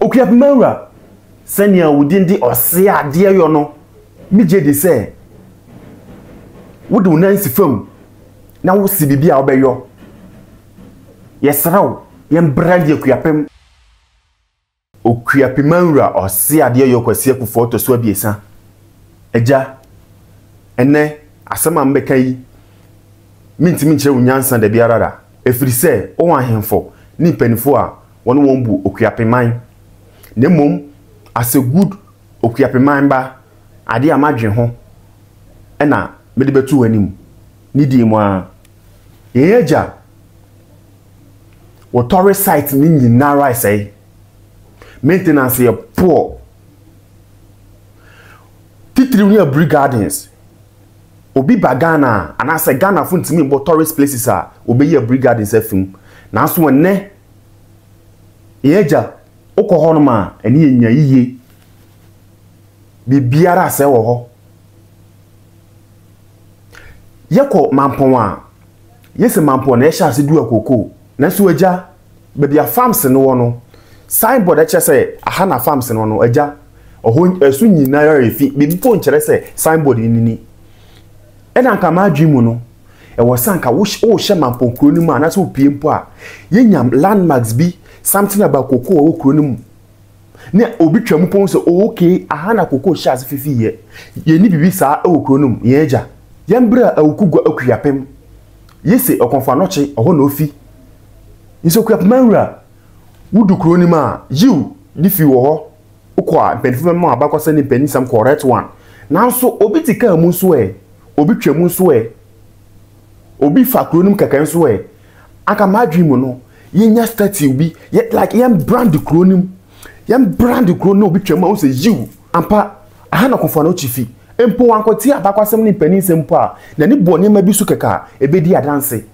Okuapemawura, sɛnea wo din de ɔse adeɛ yɔ no, megye di sɛ wode wo nan si fam na wosi biribi a wobɛyɔ. Yɛsrɛ wo, yɛmbra di Akuapem. Okuapemawura ɔse adeɛ yɔ Kwasi Akufoɔ ɔtɔ so abiesa. Agya, ɛnnɛ asɛm a mebɛka yi, mentumi nkyerɛ wo nyansa dabiara da, ɛfiri sɛ wowɔ ahemfo ne mpanimfoɔ a wɔne wɔn bu Okuapeman. Na mmom, as a good Okuapeman ba, adeɛ a madwen ho na mede bɛto w'anim ne die mu ara. Yɛn agya, wɔtɔre site no nyinara ɛsɛe. Maintenance yɛ poor. Titiriw ne Aburi Gardens. Obi ba Ghana a, anaasɛ Ghanafo ntumi mbɔ tourist places a, wɔbɛyi Aburi Gardens afi mu. Nanso ɛnnɛ, yɛn agya, wokɔ hɔnom a, ɛne yɛ nya yiye. Biribiara asɛe wɔ hɔ. Yɛkɔ Mampɔn a, yɛsi Mampɔn na yɛhyɛ ase dua kookoo. Nanso agya, baabi a farms no wɔ no, signboard a ɛkyerɛ sɛ aha na farms no wɔ no, agya, ɛhɔ ɛso nyinaa yɛ fi. Biribi mpo nkyerɛ sɛ signboard no ni. Ɛna anka m'adwene mu no, ɛwɔ sɛ anka wohyɛ Mampɔn kuro no mu a, anaasɛ wopie mpo a, yɛnya landmarks bi, something about kookoo a ɛwɔ kuro no mu. Na obi twa mu pɔn sɛ, oh, okay, aha na kookoo hyɛ ase fifi yɛ. Yɛnni biribi saa wɔ kuro no mu, yɛn agya. Yɛn berɛ a Awuku Gua Akuapem, yese Ɔkɔmfo Anɔkye, ɛhɔ na ofi. Nso Akuapem awura, wodu kuro no mu a, yiw, ne fi wɔ hɔ. Wokɔ a, mpanyinfo bɛma wo abakɔsɛm ne mpanyinsɛm correct one. Nanso obi te kaa mu nso ɛ, obi twa mu nso ɛ, obi fa kuro no mu kɛkɛ nso ɛ. Anka m'adwene mu no, yɛnya statue bi, yɛ like yɛn brand kuro no mu, yɛn brand kuro no na obi twa mu a, wohu sɛ yiw, ampa, aha na Ɔkɔmfo Anɔkye fi. Mpo wankɔtie abakɔsɛm ne mpanyinsɛm mpo a, n'ani bɔ nneɛma bi so kɛkɛ a, ebedi adanse.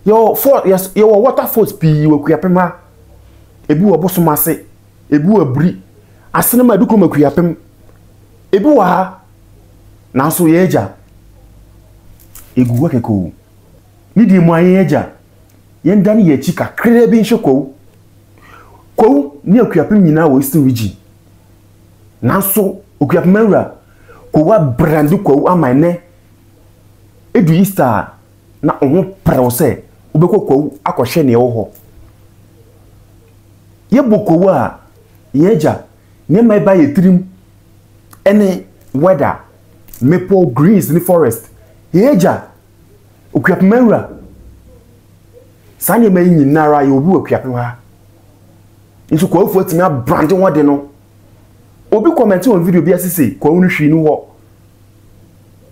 Yɛwɔ fall, yɛwɔ waterfalls pii wɔ Akuapem ha. Ebi wɔ Bosom ase, ebi wɔ Aburi, Asenema, ebi kurom Akuapem. Ebi wɔ ha, nanso yɛn agya, egu hɔ kɛkɛ o. Ne deɛ mu a yɛn agya, yɛn dane yɛn akyi kakraa bi nhwɛ Kwawu. Kwawu ne Akuapem nyinaa wɔ Eastern Region. Nanso Okuapem awura, Kwawu abrande Kwawu ama ɛnɛ edu Easter a, na wo ho pere wo sɛ wobɛkɔ Kwawu akɔhwɛ nea ɛwɔ hɔ. Yɛbɔ Kwawu a, yɛn agya, nneɛma ɛba yɛ tirim ne weather, mmepɔ, greens ne forest. Yɛn agya, Okuapem awura, saa nneɛma yi nyinara yɛwɔ bi wɔ Akuapem ha. Nso Kwawufoɔ atumi abrande wɔn de no. Obi kɔmɛnte wɔn video bi ase se Kwawu no hwee ni hɔ.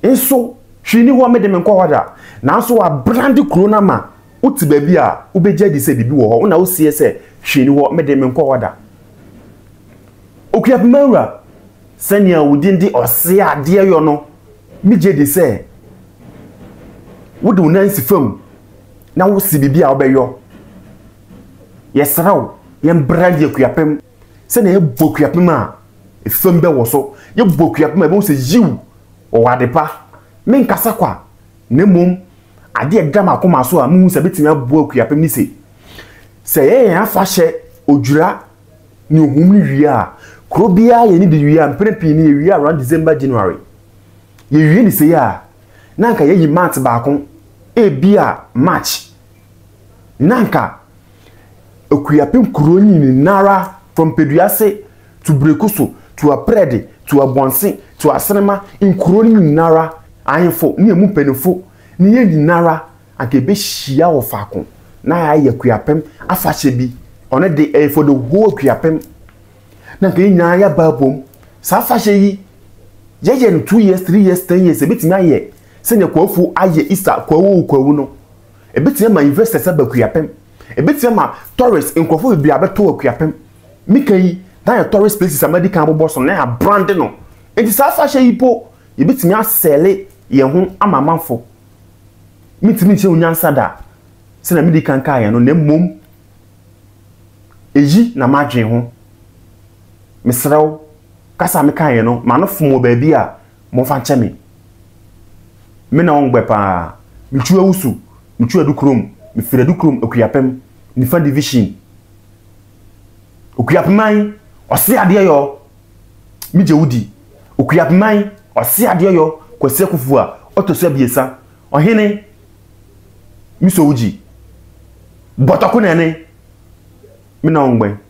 Nso hwee ni hɔ, me de menkɔ hɔ da. Nanso wɔabrande kuro no ama wote baabi a wobɛgye adi sɛ biribi wɔ hɔ. Wo na woseɛ sɛ hwee ni hɔ, me de menkɔ hɔ da. Okuapema wura, sɛnea wo din de ɔse adeɛ yɔ no, megye di sɛ wode wo nan si fam na wosi biribi a wobɛyɔ. Yɛsrɛ wo, yɛmbra yɛ Akuapem. Sɛnea yɛbɔ Akuapem a, efam bɛwɔ so. Yɛbɔ Akuapem a, yɛbɛhu sɛ yiw, ɔwɔ ade pa. Menkasa kwa, na mmom ade a ɛda m'akoma so a muhu sɛ ebetumi aboa Akuapem ne se, sɛ yɛyɛ yɛn afahyɛ odwira ne ohum no wie a, kuro biara yɛn de wie a, mpɛn pii no yɛwie around December, January. Yɛwie ne sei a, na anka yɛayi month baako, ebia March. Na anka Akuapem kuro nyinara from Peduase to Brekuso to Aprɛde to Abɔnse to Asenema nkuro no nyinara ahemfo ne emu mpanyinfo ne yɛn nyinara anka yɛbɛhyia wɔ faako na yɛayɛ Akuapem afahyɛ bi. Ɔno de ɛyɛ for the whole Akuapem. Na anka yɛn nyinaa yɛaba abom. Saa afahyɛ yi yɛyɛ no 2 years, 3 years, 10 years ebɛtumi ayɛ sɛnea Kwawu ayɛ Easter Kwawu Kwawu no. Ebetumi ama investors aba Akuapem. Ebetumi ama tourists, nkurɔfo bebree abɛtɔ Akuapem. Meka yi, na yɛ tourist places a madi kan abobɔ so no, na yɛabrande no. Enti saa afahyɛ yi mpo, yɛbɛtumi asɛle yɛn ho ama amanfo. Mentumi nkyerɛ wo nyansa da sɛnea medi kan kaeɛ no, na mmom eyi na madwen ho. Mesrɛ wo, kasa a mekaeɛ no, m'ano fom wɔ baabi a, momfa nkyɛ me. Me na ɔngbɛ paa. Metwu Awusu, metwu Adukurom, mefiri Adukurom Akuapem, Nifa Division. Okuapeman, ɔse adeɛ yɔ, me gye wo di. Okuapeman, ɔse adeɛ yɔ, Kwasi Akuffo a ɔtɔ so abiesa, ɔhene, me sɔ wo gyi. Bɔtɔko na ɛne, me na ɔngbɛn.